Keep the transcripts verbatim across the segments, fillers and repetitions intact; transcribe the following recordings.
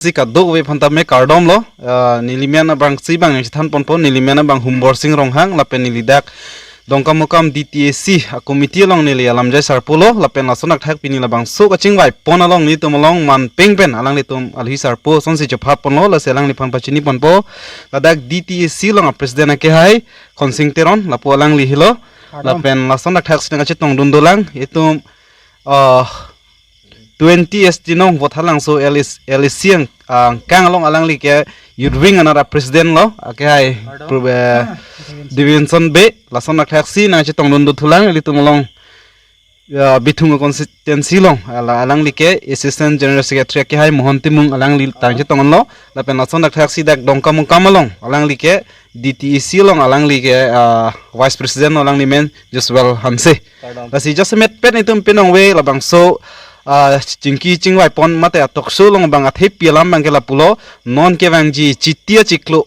si kadokave aphan tame kardom lo. Ah, neli men abang si bang nangchethan ponpo, neli men abang Humbor Sing Ronghang, lapen neli dak Dongkamukam D T A C a-committee along neli alamjai sarpo lo, lapen lason thakthak pini labangso kachingvai pon along nelitum along manpeng pen alanglitum alhi sarpo asonsi chephat ponlo, lasi alangliphan pachini ponpo. Ladak D T A C along a-president akehai Khonsing Teron, lapu alangli helo. Kardom. Lapen lason thakthak si nangkachetongdun dolang, itum, ah, twenty East Dinong Vothatlangso L A C, L A C ang, angkang along alangli ke Youth Wing anat a-president lo, akehai, kardom, Pro-, eh, Devinson Bey, lason thakthak si nangchetongdun dothulang, ilitum along, ya, Bithung constituency along, ala-, alangli ke Assistant General Secretary akehai Mohon Timung alangli tangchetong lo, lapen lason thakthak si dak Dongkamukam along, alangli ke D T A C along alangli ke, ah, Vice President alangli men Joshua Hanse. Kardom. Lasi jasemet pen itum pinong ve labangso, ah, chingki chingvai pon mate a-talk show along bang athepi alam bang ke lapulo, non kevangji Chiti achiklo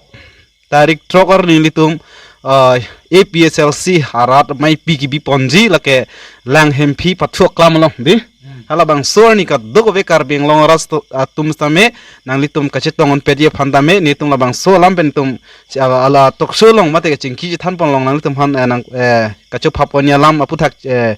tarik throk arni nelitum, ah, A P H L C arat ameipi kebi ponji lake Langhemphi Pathu aklam along dei. Hmm. Halabangso arni kadokave Karbi Anglong arat atum tame nanglitum kachetong-un petji aphan tame nelitum labangso alam pen itum si ala, ala talk show along mate kachingki chethan pon along nanglitum aphan, eh, nang, eh, kachopha ponji alam aphuthak, eh,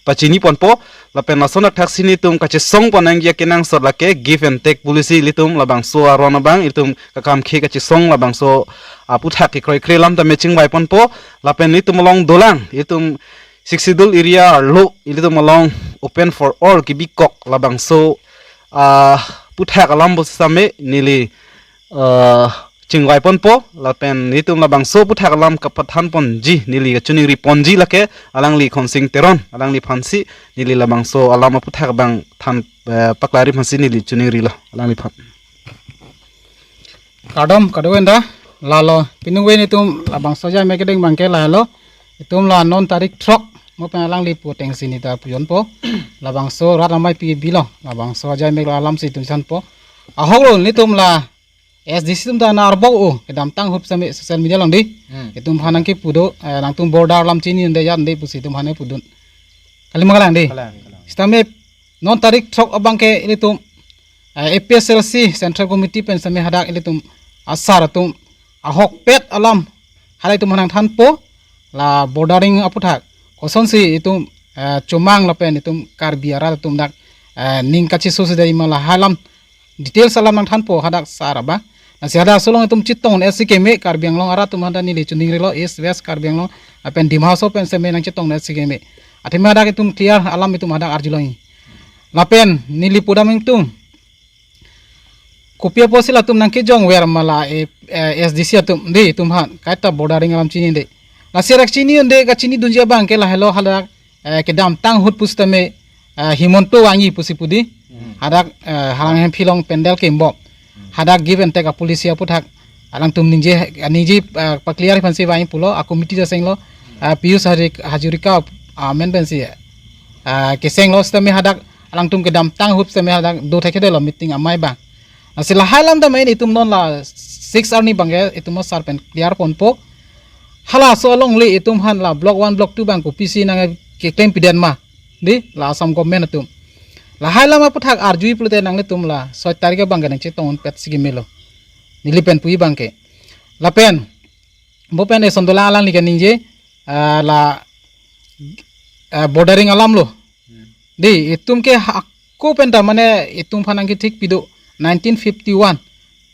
pachini ponpo. Lapen lason thakthak si nelitum kachesong pon nangji akenangsot lake give and take policy, ilitum labangso aron abang ilitum kakam ke kachesong labangso aphuthak kekroikre alam tame chingvai ponpo. Lapen nelitum along dolang, itum Sixth Schedule area arlo ilitum along open for all kebikok labangso, ah, aphuthak alam pusi tame neli, ah, chingvai ponpo, lapen nelitum labangso aphuthak alam kapathan ponji neli kachiningri ponji lake alangli Khonsing Teron alangliphan si neli labangso alam aphuthak bang than, eh, paklari aphan si neli chiningrilo alangliphan. Kardom, kardom enda, lalo, pinong ve nelitum labangso ajai mek kedeng bang ke lalo, itum la non tarik throk, mo pen alangli pu ateng si neta pujonpo, labangso rat ameipi bilo, labangso ajai mek la alam si itum chethanpo. Ahok lo nelitum la S D C atum ta na arbok o, kedamtang ahut same social media along dei. Hmm. Itum aphan nangkepu do, eh, nangtum border alam chini un-e ya un-e pusi itum aphan pudun. Kalima kalang dei. Kalang, kalang. Sitame non tarik throk abang ke ilitum, eh, A P H L C Central Committee pen same hadak ilitum asar atum ahokpet alam halai itum aphan nangthanpo, la bordering aphuthak kosonsi itum, eh, chomang lapen itum Karbi arat atum dak, eh, ning kacheso si dei ma lahai alam details alam nangthanpo hadak sar abang. Lasi hadak aso along itum chetong-un-e si keme Karbi Anglong arat atum aphan ta neli chiningrilo, East West Karbi Anglong lapen Dima Hasao pen same nangchetong-un-e si keme. Athema hadak itum clear alam itum hadak arjulongji. Lapen neli pudam ingtung kopi apotsi latum nangkejongver ma la, eh, eh, S D C atum dei, itum aphan kaita bordering alam chini un-e. Lasi rak chini un-e, kachinidunji abang ke lahelo hadak, eh, kedamtang ahut pusitame, eh, Himanta vangji pusi pu dei. Hmm. Hadak, eh, Langhemphi along pandal kembom. Hmm. Hadak give and take a-policy aphuthak alangtum ningje, eh, ningje, eh, pa-clear aphan si vangji pulo, a-committee ta senglo, eh, Pijush Hazik-, Hazarika amen pensi, eh, kesenglo sitame hadak alangtum kedamtang ahut sitame hadak do thekthedetlo meeting amei abang. Lasi lahai alam tame itum non la six arni abang ke itum asar pen clear ponpo. Halaso alongle itum aphan la block one, block two abang kopisi nangkeklem pidet ma dei, la Assam government atum. Lahai alam aphuthak arjui pulote nanglitum la soi tarik abang ke nangchetong-un-e pet si kemelo. Neli pen puji abang ke. Lapen mo pen eson dolang alangli kaningje, ah, la, ah, bordering alam lo. Hmm. Dei, itum ke hako pen ta mane itum aphan nangkethik pido nineteen fifty-one.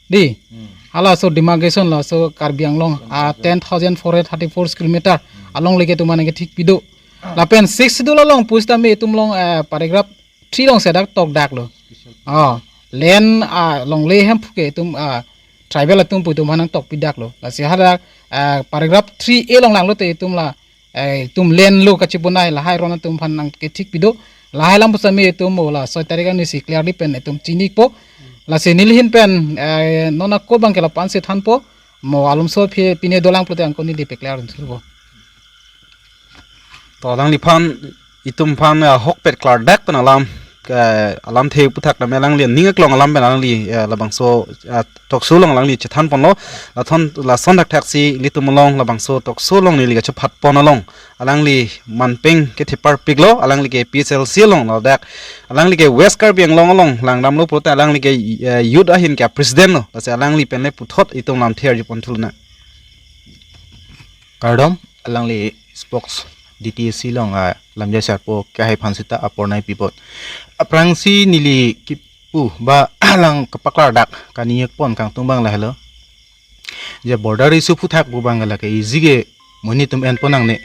Dei. Hmm. Halaso demarcation laso Karbi Anglong, ah, ten thousand four hundred thirty-four square meter. Hmm. Alongle ke itum aphan nangkethik pido. Ah. Lapen Sixth Schedule along pusitame itum along, ah, paragraph three along si hadak tokdaklo. Oh, land, ah, longle hemphu ke itum, ah, tribal atum pu itum aphan nangtokpidaklo. Lasi hadak, ah, paragraph three A along langlote itum la, eh, itum land lo kachebonai lahai aron atum aphan nangkethik pido. Lahai alam pusitame itum mo la soi tarik arni si clearly pen itum chinipo. Lasi neli ahin pen, eh, non ako abang ke lapu-an si thanpo. Mo alomso aphi pine dolang pulote angko neli pe-clear-un-e thurpo. To alangliphan itum aphan, eh, ahokpet klardak pen alam eh, alamthe aphuthak tame alangli ning aklong alam pen alangli, eh, labangso, eh, talk show along alangli chethan ponlo. Lathon lason thakthak si ilitum along labangso talk show along neli kachephat pon along alangli manpeng ketheparpiklo, alangli ke P H L C along ladak alangli ke West Karbi Anglong along langdamlo pulote alangli ke, eh, youth ahin ke president lo, lasi alangli pen le puthot itum lamthe arju pon thulna. Kardom, alangli spokes D T A C along, ah, lamjai sarpo kehai aphan sita apor nai pipot. Aphrangsi neli kipu ba alang kepaklardak kaningje pon kangtung abang lahelo. Je border issue aphuthak pu abang lake easy ke monit atum en pon nangne.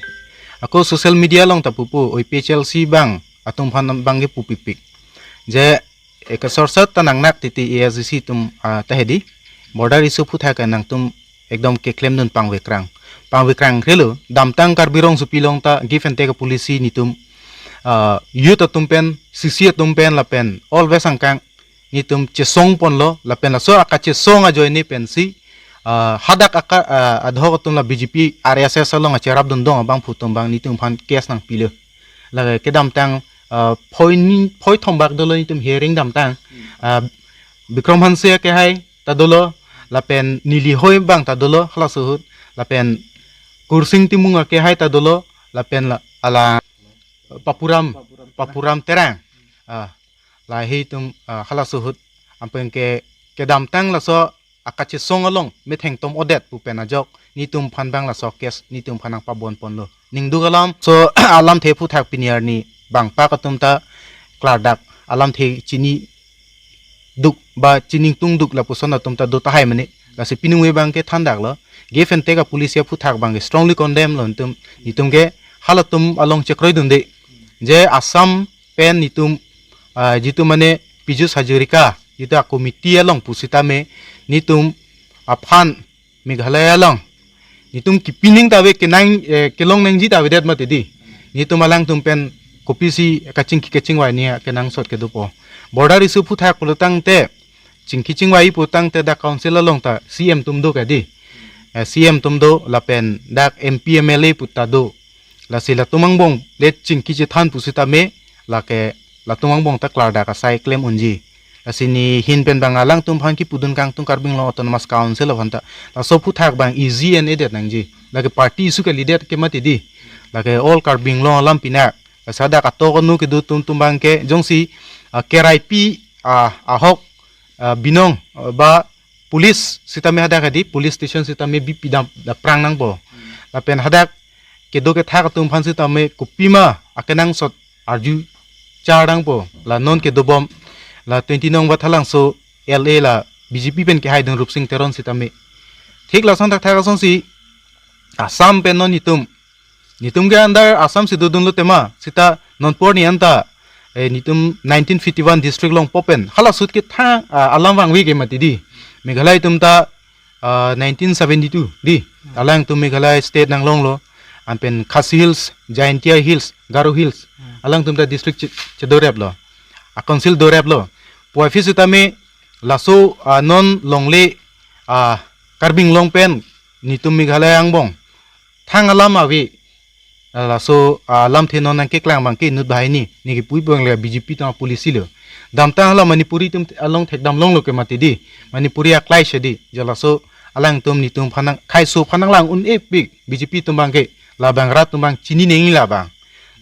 Ako social media along ta pupo, oi P H L C abang atum aphan abang ke pupikpik. Je, eh, kesorsat ta nangnak titi A S D C atum, ah, ta hedi. Border issue aphuthak ke nangtum ekdom keklemdun pangvekrang. Pangvekrang krelo, damtang Karbi Rongsopi along ta give and take policy netum, ah, youth atum pen, C C atum pen lapen all West angkang netum chesong ponlo, lapen laso akachesong ajoine pensi, ah, hadak aka, ah, adhoc atum la B J P R S S along acherapdun dong abangphu atum abang netum aphan case nangpilo. Lake kedamtang, ah, phoi ni, phoi thom bak dolo netum hearing damtang. Ah, Bikram Hanse kehai ta dolo, lapen neli hoi abang ta dolo, halaso ahut, lapen Kursing Timung akehai ta dolo, lapen la, ala Papuram, Papuram Terang. Ah, lahei atum, ah, halaso ahut, anpeng ke, kedamtang laso akachesong along metheng tom odet pu pen ajok, netum aphan abang laso case netum aphan nangpabon ponlo. Ningduk alam, so alamthe aphuthak pini arni bangpak atum ta klardak alamthe chiniduk ba chiningtungduk lapuson atum ta do tahai mane. Lasi piningve abang ke thandaklo. Give and take apolicy aphuthak abang ke strongly condemn lo netum, netum ke halatum along chekroidunde. Je Assam pen netum, ah, jitu mane Piyush Hazarika, jitu a-committee along pusitame netum aphan Meghalaya along netum kipi ning ta ave, kenang, eh, kelong nangji ta avedet mati di. Netum alangtum pen kopisi kachingki kachingvai ni kenangsot kedopo. Border issue aphuthak pulotangte, chingki chingvai pulotangte dak council along ta C M atum do kedi. Eh, C M atum do lapen dak M P M L A pu ta do. Lasi latum angbong le chingki chethan pusitame, lake latum angbong ta klardak asai klem unji. Lasi nehin pen abang alangtum aphan kipudun kangtung Karbi Anglong Autonomous Council aphan ta, laso aphuthak abang easy en-edet nangji. Lake party issue kalidet ke mati di. Lake all Karbi Anglong alam pinak. Lasi hadak atok anu kedo atum atum abang ke jongsi, ah, K R I P, ah, ahok, ah, binong, ah, ba police sitame hadak hedi, police station sitame bipidam da prang nangpo. Lapen hadak kedo kethak atum aphan sitame kopima akenangsot arju char nangpo. La non kedobom la twenty nong Vathalangso L A la B J P pen kehaidun Rupsing Teron sitame. Thik lason thakthak asonsi Assam pen non netum, netum ke under Assam si dodunlo tema, sita non apor ni anta, eh, netum nineteen fifty-one district longpo pen halaso ahut ke thang, ah, alam vangve ke mati di. Meghalaya atum ta, ah, nineteen seventy-two di. Alangtum Meghalaya state nanglonglo. Anpen Khasi Hills, Jaintia Hills, Garo Hills, alangtum ta district che-, chedoreplo. A-council doreplo. Puvoiphit sitame laso, ah, non longle, ah, Karbi Anglong pen netum Meghalaya angbong thang alam ave. Laso, ah, lamthe non nangkeklang abang ke inut banghini, ne kepui abang le B J P atum apolicy lo. Damtang hala Manipuri atum along thekdam longlo ke mati di. Manipuri aklai si di. Je laso alangtum netum aphan nang khaiso aphan nanglang un-epik B J P atum abang ke. Labang rat atum abang chini neng labang.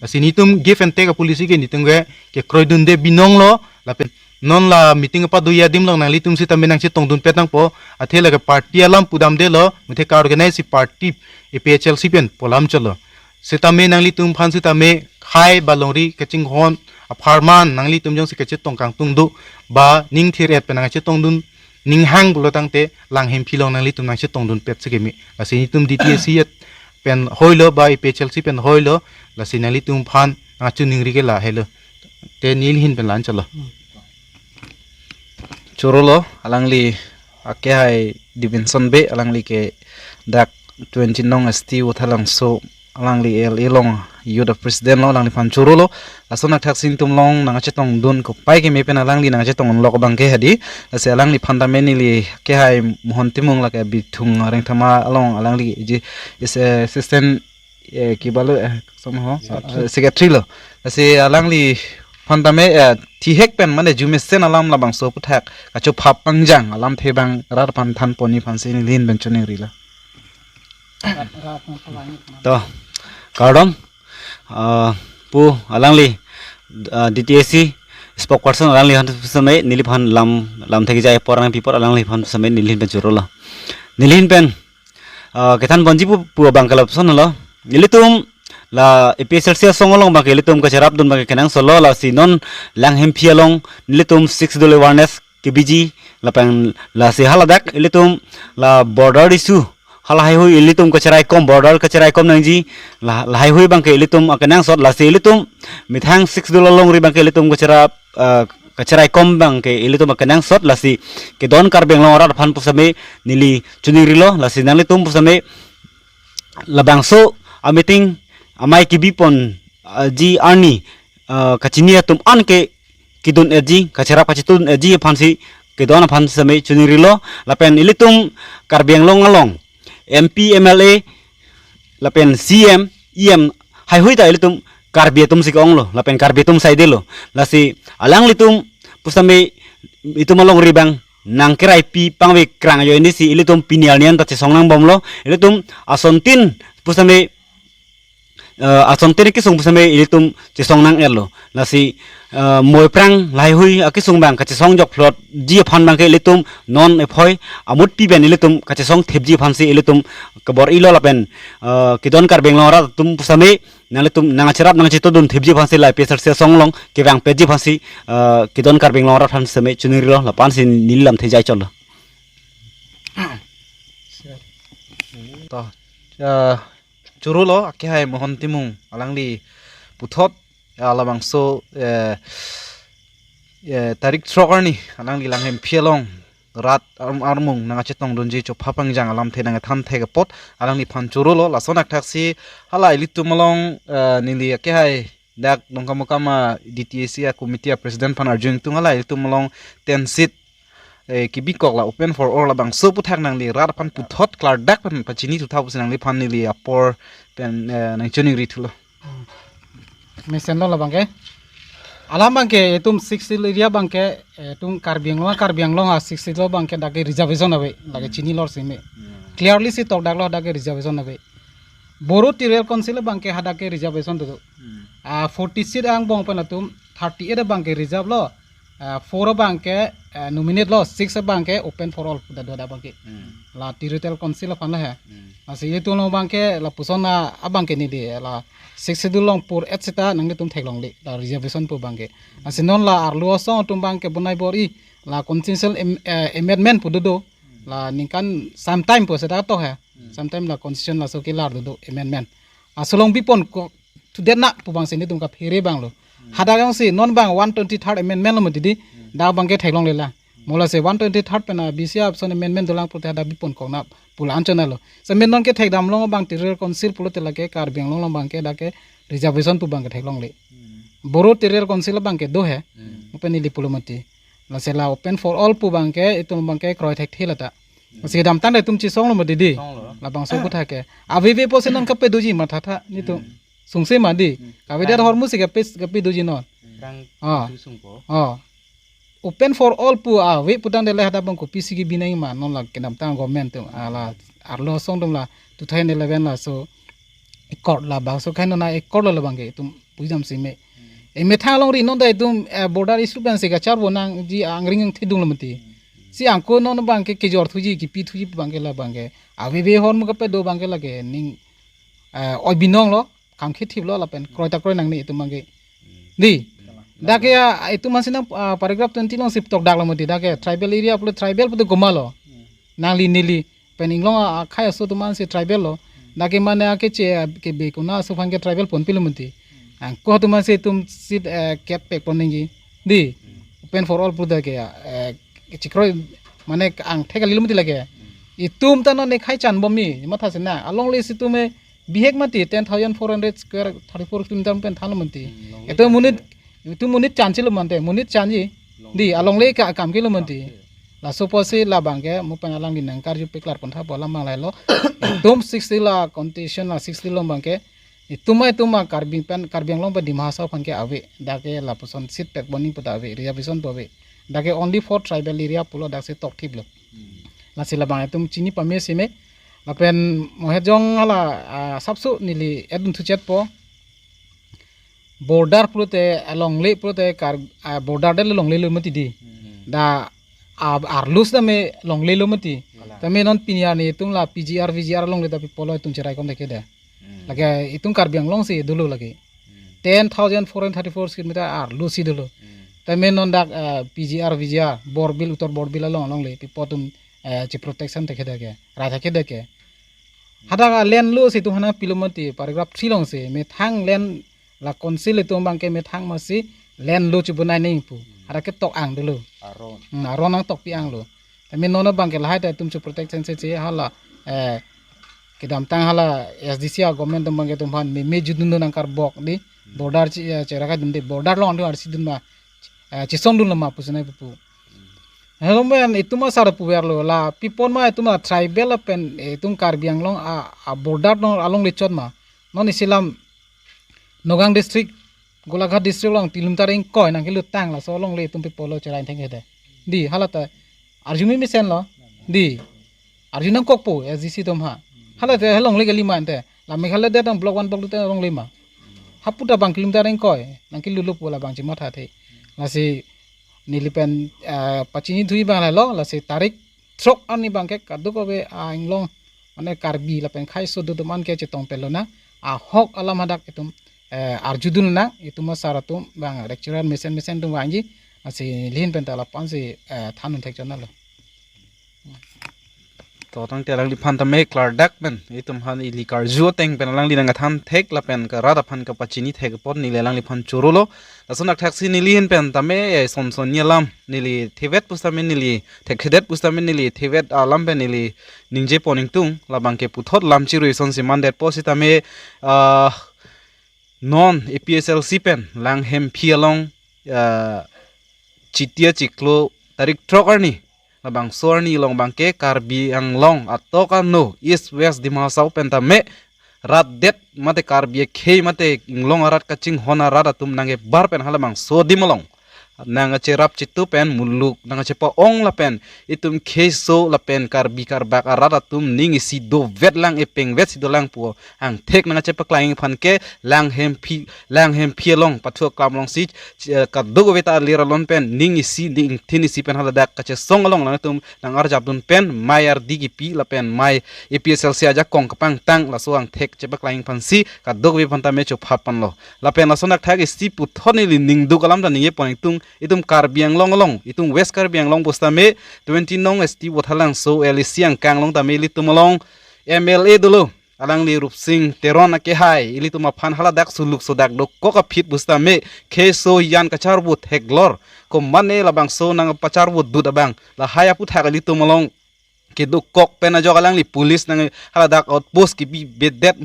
Lasi netum give and take apolicy ke netum ke kekroidunde binonglo, lapen non la meeting apadoji adim along nanglitum sitame nangchetongdunpet nangpo, athe lake party alam pudamdelo, muthe ka-organize si party A P H L C pen pu alam cholo. Sitame nanglitum aphan sitame khei ba longri kachinghon apharman nanglitum jongsi kachetong kangtung do ba ning thir-et pen nangchetongdun ning hang pulotangte Langhemphi along nanglitum nangchetongdunpet si keme. Lasi netum D T A C pen hoilo ba A P H L C pen hoilo, lasi nanglitum aphan nangchiningri ke lahelo. Te neli ahin pen la-an cholo. Chorolo, alangli akehai Dibinson Bey, alangli ke dak twenty nong S T Vathalangso, alangli L A along youth president lo, alangliphan chorolo. Lason athak sing atum along nangchetongdun kopai keme pen alangli nangchetongdunlok abang ke hedi. Lasi alangliphan tame neli kehai Mohon Timung lake Bithung Rengthama along alangli ji is assistant, eh, kibalo, eh, somehow, eh, secretary lo. Lasi alangli aphan tame, eh, thihek pen mane arjumesen alam labangso aputhak kachophap pangjang alamthe abang rat aphan thanponji aphansi neli ahin pen choningrilo. To, kardom, ah, pu alangli, ah, D T A C spokesperson alangliphan pusitame neliphan lam, lamthe kejai apor nangpi apot alangliphan pusitame neli ahin pen chorolo. Neli ahin pen, ah, kethanponji pu, pu abang ke lapuson lo. Nelitum la A P H L C asong along abang ke ilitum kacherapdun abang ke kenangsotlo, lasi non Langhemphi along nelitum Sixth Schedule awareness kebiji lapen lasi haladak ilitum la border issue, hala heihui ilitum kacheraikom, border kacheraikom nangji, la, la heihui abang ke ilitum akenangsot, lasi ilitum methang Sixth Schedule alongri abang ke ilitum kacherap, ah, kacheraikom abang ke ilitum akenangsot, lasi kedon Karbi Anglong arat aphan pusitame neli choningrilo, lasi nanglitum pusitame labangso a meeting amei kebipon, ah, ji arni, ah, kachini atum an ke kedun-etji, kacherap kachetun-etji aphansi kedon aphan sitame choningrilo, lapen ilitum Karbi Anglong along M P, M L A, lapen C M, E M, heihui ta ilitum Karbi atumsi ke-onglo, lapen Karbi atum saidelo, lasi alanglitum pusitame itum alongri abang nangkeraipi pangve krang ajoinesi ilitum pini arni an ta chesong nangbomlo, ilitum asontin pusitame, eh, asontin kesung pusitame ilitum chesong nang-etlo. Lasi, eh, moi aphrang la heihui akesung abang kachesong jokphlotji aphan abang ke ilitum non ephoi amutpi pen ilitum kachesong thepji aphansi ilitum kebor-ilo lapen, eh, kedon Karbi Anglong arat atum pusitame nanglitum nangkacherap nangkachetundun thepji aphansi la A P H L C asong along kevang petji aphansi, eh, kedon Karbi Anglong arat aphan sitame choningrilo, la-ansi neli lamthe jai cholo. To, eh, chorolo akehai Mohon Timung alangli puthot, eh, labangso, eh, eh, tarik throk arni alangli Langhemphi along rat arm-, armung nangkachetongdunji chophap pangjang alamthe nangkethan thek apot alangliphan chorolo, lason akthaksi hala ilitum along, eh, neli akehai dak Dongkamukam a D T A C a committee a president aphan arju ingtung, hala ilitum along ten seat, eh, kebikok la open for all labangso aputhak nangli rat aphan puthot klardak pen pachinithu tha pusi nangliphan neli apor pen, eh, nangchoningrithulo. Mesenlo labang ke. Alam abang ke itum Sixth Schedule area abang ke, eh, itum Karbi Anglong, Karbi Anglong a Sixth Schedule abang ke dak ke reservation ave, lake chinilo seme. Clearly si tokdaklo dak ke reservation ave. Boro Territorial Council abang ke hadak ke reservation do. Ah, forty seat angbong pen atum thirty-eight abang ke reserve lo. Ah, four abang ke, ah, nominate lo, six abang ke open for all pu ta do hadak abang ke. La Territorial Council aphan lo he. Lasi itum along abang ke lapuson a abang ke neli la Sixth Schedule along pur et seta nanglitum theklongle la reservation pu abang ke. Lasi non la arlo asong atum abang ke bonai bor-i la constitutional am-, eh, amendment pu do do. La ningkan sometime pu seta to he. Sometime la constitution laso kelar do do amendment. Laso along bipon ko to det na pu abang si netum kaphere abang lo. Hadak jongsi non abang one twenty-third amendment lo mati di. Dak abang ke theklongle la. Mo lasi one twenty-third pen a B C a option amendment dolang pulote hadak bipon kok na pu la anchot na lo. Seme non ke thekdam along abang Territorial Council pulote lake Karbi Anglong along abang ke dak ke reservation pu abang ke theklongle. Boro Territorial Council abang ke do he. Open ili pulo mati. Lasi la open for all pu abang ke itum abang ke kroi thekthe la ta. Lasi kedamtang itum chesonglo mati di. Labangso aputhak ke. Ave ave pusi non kapedoji matha tha netum. Sungse ma di. Kavedet ahormu si kape, kapedoji non. Rang Ah. Sungpo. Oh. Open for all pu ave putangte le hadak abang kopisi kebi nangji ma non la kedamtang government atum, ah, la arlo asong atum la two thousand eleven laso accord labangso kaino na accord lo labang ke itum pujam seme. Emethang alongri non ta itum, eh, border issue pen si kacharbo nangji angring angthedung lo mati. Si angko non abang ke kejor thuji kepi thuji abang ke labang ke. Ave ave ahormu kapedo abang ke lake ning, eh, oi binong lo, kam khethip lo lapen kroi ta kroi nangne itum abang ke. Di. Dak ke ya, itum aphan si nang, ah, paragraph twenty along si tokdaklo mati dak ke tribal area pulo tribal pulo goma lo. Nangli neli pen inglong a, akhei aso atum aphan si tribal lo. Dak ke mane akeche, ah, kebe kona aso aphan ke tribal ponpilo mati. Angko atum aphan si itum seat, eh, kep pek pon nangji. Di. Open for all pu dak ke ya, eh, chikroi mane angthek kalilo mati lake. Itum ta non ekhai chan bomji matha si na. Alongle si itum, eh, bihek mati ten thousand four hundred square thirty-four kilometer pen thanlo mati. Itum monit, itum monit chan si lo mante, monit chanji. Di alongle ka kam kilo mati. Laso apotsi labang ke mo pen alangli nangkarju peklar pon tha pu alam abang lahelo. Itum Sixth Schedule la constitution la Sixth Schedule along abang ke Itum ma itum ma Karbi pen, Karbi Anglong pen Dima Hasao aphan ke ave. Dak ke lapuson seat pek boni puta ave, reservation pu ave. Dak ke only for tribal area pulo dak si tokthip lo. Lasi labang itum chini pame sime. Lapen mohejong hala, ah, sapsu neli edun thuchet po. Border pulote, alongle pulote kar, ah, border de longle lo mati di. Da, ah, arlus da me longle lo mati. Tame non pini arni itum la P G R, V G R longle tapi polo itum cherai kom deke de. Lake itum Karbi Anglong si dolo lake. Ten thousand four hundred thirty-four square meter arlus si dolo. Tame non dak, ah, P G R, V G R, Borbil, Uttar Borbil along longle pipo atum, eh, che protection thekhe deke, rai thekhe deke. Hadak a land lo si itum hana pilo mati paragraph three along si methang land la council itum abang ke methang masi land lo chibunai ningpu. Hadak ke tok ang dolo. Aron. Hmm, aron ang tokpi ang lo. Tame non abang ke lahai ta itum che protection se che hala, eh, kedamtang hala S D C a government atum abang ke itum aphan me, me judun dun angkar bok di. Border chi, eh, chera ka dun di border along di arsi dun ma, eh, chisong dun lama pusinai pupu. Hello men itum asar puver lo la pipon ma itum a tribal pen, eh, itum Karbi Anglong a, a border along, alongle chot ma. Non isi lam Nagaon district, Golaghat district along kilometer ingkoi nang kelutang laso alongle itum pipolo cherai thengke de. Di hala ta arjumi mesen lo. Di arju nangkokpo S D C atum ha. Hala te alongle kali ma ante. La Meghalaya det nang block one block two te alongle ma. Hapu ta bang kilometer ingkoi nang kelulupo labang chematha the. Lasi neli pen, eh, pachini thui abang lo, lasi tarik throk arni abang ke kadokave a Anglong mane Karbi lapen khaiso do atum an ke chetong pelo na. Ahok alam hadak itum, eh, arjudun na itum asar atum bang lecturer mesen mesen atum vangji. Lasi neli ahin pen ta lapu-an si, eh, than un thek chot na lo. To tangte alangliphan tame klardak pen itum aphan ili karju ateng pen alangli nang than thek lapen karat aphan kapachini thek apot neli alangliphan choro lo. Lason athak si neli ahin pen tame, eh, son son ni alam neli thevet pusitame neli thekthedet pusitame neli thevet alam pen neli ningje pon ingtung labang ke puthot lam chirui ason si mandet pusitame, ah, non A P H L C pen Langhemphi along, ah, Chiti achiklo tarik throk arni labangso arni along abang ke Karbi Anglong atok ano East West Dima Hasao pen tame rat det mate Karbi akhei mate inglong arat kachinghon arat atum nangkebar pen halabangso adim along nangkacherap chitu pen muluk nangkachepa-ong lapen itum kheiso lapen Karbi Karbak arat atum ning isi dovet lang epengvet si dolang pu angthek nangkachepaklang aphan ke Langhemphi, Langhemphi along pathu aklam along si, eh, kadokave ta alir alon pen ning isi ning thin isi pen haladak kachesong along nangtum nang arjap dun pen mei ardi kipi lapen mei A P H L C ajakong kapangtang laso angthek chepaklang aphan si kadokave aphan tame chophat ponlo. Lapen lason athak isi puthot neli ningduk alam ta ningje pon ingtung itum Karbi Anglong along itum West Karbi Anglong pusitame twenty nong S T Voithalangso L A C angkang along tame ilitum along M L A dolo. Alangli Rupsing Teron akehai ilitum aphan haladak suluk sodak dokok aphi pusitame kheiso hijan kacharvo theklor. Komane labangso nangpacharvo dut abang lahai aputhak ilitum along kedokok pen ajok alangli police nang haladak outpost kibi bedet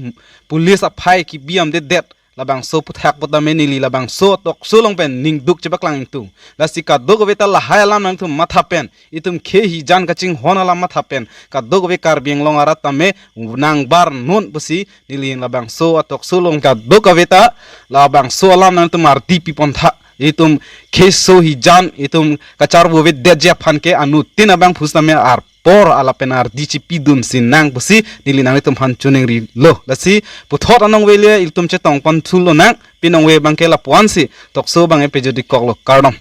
police aphai kibi amdedet labangso aputhak pusitame neli labangso tokso along pen ningduk chepaklang ingtung. Lasi kadokave ta lahai alam nangtum matha pen itum khei hijan kachinghon alam matha pen kadokave Karbi Anglong arat tame nangbar non pusi neli labangso atokso along kadokave ta labangso alam nangtum ardi pi pontha. Itum kheiso hijan itum kacharvo avedetji aphan ke anuttin abang pusitame arpor lapen ardi chipi dun si nang pusi neli nanglitum aphan choningrilo. Lasi puthot anong vele ilitum chetong pon thu lonang pinong ve abang ke lapu-an si tokso abang epejodi koklo kardom.